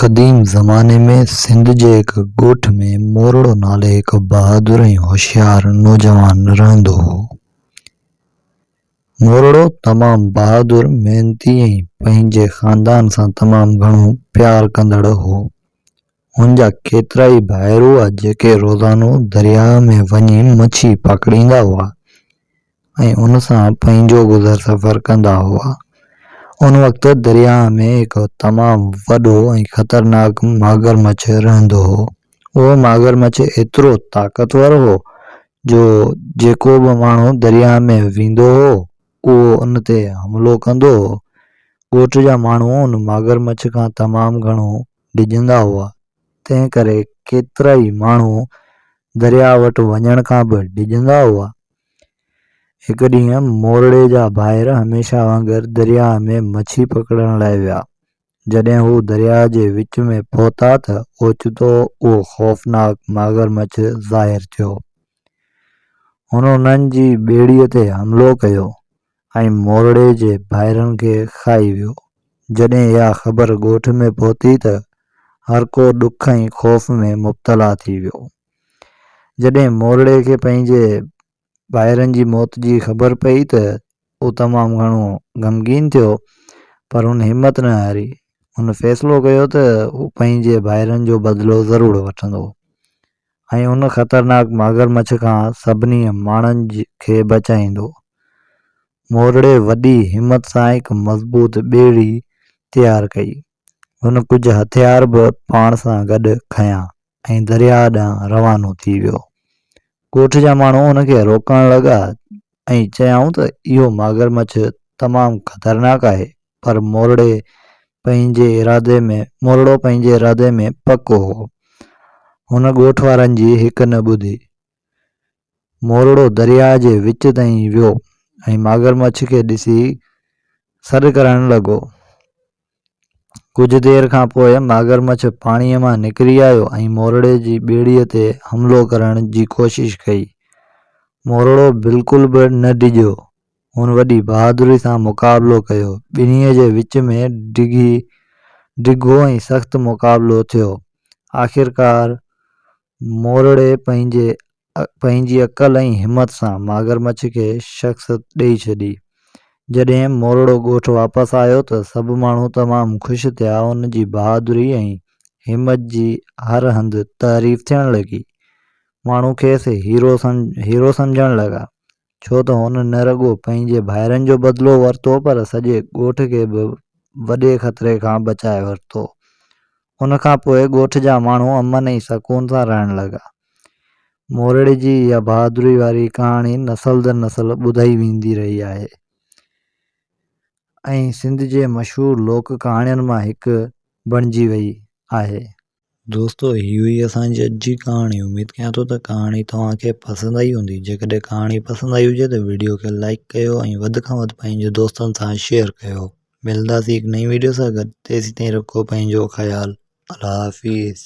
قديم زماني ۾ سنڌ جي هڪ ڳوٺ ۾ مورڙو نالي هڪ بهادر ۽ هوشيار نوجوان رهندو هو. مورڙو تمام بهادر، محنتي ۽ پنهنجي خاندان سان تمام گهڻو پيار ڪندڙ هو. هن جا ڪيترائي ڀائر هئا جيڪي روزانو درياهه ۾ وڃي مڇي پڪڙيندا هئا. ۽ ان سان پنهنجو گذر سفر ڪندا هئا. ان وقت درياهه ۾ هڪ تمام وڏو ۽ خطرناڪ ماگر مڇ رهندو هو. اهو ماگر مڇ ايترو طاقتور هو جو جيڪو به ماڻهو درياهه ۾ ويندو هو، اهو ان تي حملو ڪندو هو. ڳوٺ جا ماڻهو ان ماگر مڇ کان تمام گهڻو ڊڄندا هئا، تنهن ڪري ڪيترائي ماڻهو درياهه وٽ وڃڻ کان به ڊڄندا هئا. هڪ ڏينهن مورڙي جا ڀائر هميشه وانگر درياهه ۾ مڇي پڪڙڻ لاء ويا. جڏهن هو درياهه جي وچ ۾ پهتا ته اوچتو اهو خوفناڪ ماگرمڇ ظاهر ٿيو. هن انهن جي ٻيڙيء تي حملو ڪيو ۽ مورڙي جي ڀائرن کي کائي ويو. جڏهن اها خبر ڳوٺ ۾ پهتي ته هر ڪو ڏک ۽ خوف ۾ مبتلا ٿي ويو. جڏهن مورڙي کي پنهنجي ڀائرن جي موت جي خبر پئي ته هو تمام گهڻو غمگين ٿيو، پر هن همت نه هاري. هن فيصلو ڪيو ته هو پنهنجي ڀائرن جو بدلو ضرور وٺندو ۽ ان خطرناڪ ماگرمڇ کان سڀني ماڻهن کي بچائيندو. مورڙي وڏي همت سان هڪ مضبوط ٻيڙي تيار ڪئي. هن ڪجهه هٿيار به پاڻ سان گڏ کنيا ۽ درياهه ڏانهن روانو ٿي ويو. ڳوٺ جا ماڻهو هن کي روڪڻ لڳا ۽ چيائون ته اهو ماگرمڇ تمام خطرناڪ آهي، پر مورڙي پنهنجي ارادي ۾ مورڙو پنهنجي ارادي ۾ پڪو هو. هن ڳوٺ وارن جي هڪ نه ٻڌي. مورڙو درياهه جي وچ تائين ويو ۽ ماگرمڇ کي ڏسي سڏ ڪرڻ لڳو. ڪجهه دير کان پوء ماگرمڇ پاڻيء مان نڪري آيو ۽ مورڙي جي ٻيڙيء تي حملو ڪرڻ جي ڪوشش ڪئي. مورڙو بلڪل به نه ڊڄيو. هن وڏي بهادري سان مقابلو ڪيو. ٻنهي جي وچ ۾ ڊگهي ڊگهو ۽ سخت مقابلو ٿيو. آخرڪار مورڙي پنهنجي پنهنجي عقل ۽ همت سان ماگرمڇ کي شڪست ڏئي ڇڏي. جڏهن مورڙو ڳوٺ واپس آيو ته سڀ ماڻهو تمام خوش ٿيا. هن جي بهادري ۽ همت جي هر هنڌ تعريف ٿيڻ لڳي. ماڻهو کيس هيرو هيرو سمجهڻ لڳا. ڇو ته هن نه رڳو پنهنجي ڀائرن جو بدلو ورتو پر سڄي ڳوٺ کي به وڏي خطري کان بچائي ورتو. ان کان پوء ڳوٺ جا ماڻهو امن ۽ سڪون سان رهڻ لڳا. مورڙي جي اها بهادري واري ڪهاڻي نسل در نسل ٻڌائي ويندي رهي آهي ۽ سنڌ جي مشهور لوڪ ڪهاڻين مان هڪ بڻجي وئي آهي. دوستو هي هئي اسان جي اڄ جي ڪهاڻي اميد ڪيان ٿو ته ڪهاڻي توهان کي پسند آئي هوندي جيڪڏهن ڪهاڻي پسند آئي هجي ته ويڊيو کي لائڪ ڪيو ۽ وڌ کان وڌ پنهنجي دوستن سان شيئر ڪيو ملنداسين هڪ نئين ويڊيو سان گڏ تيسين تائين رکو پنهنجو خيال الله حافظ.